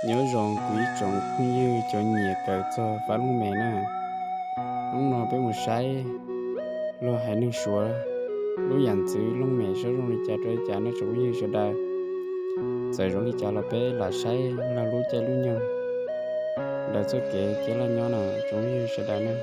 Nyob zoo kuv ib tsoom phooj ywg cov nyiam kawm txog fab looj mem na. Hnub no peb mus saib luag haiv neeg Suav lub yam ntxwv looj mem saib zoo li cas rau li cas no tsoom phooj ywg sawv daws. Txawm zoo li cas los peb lam saib lawv lub caij lub nyoog, lawv txoj kev coj los nyob no tsoom phooj ywg sawv daws na.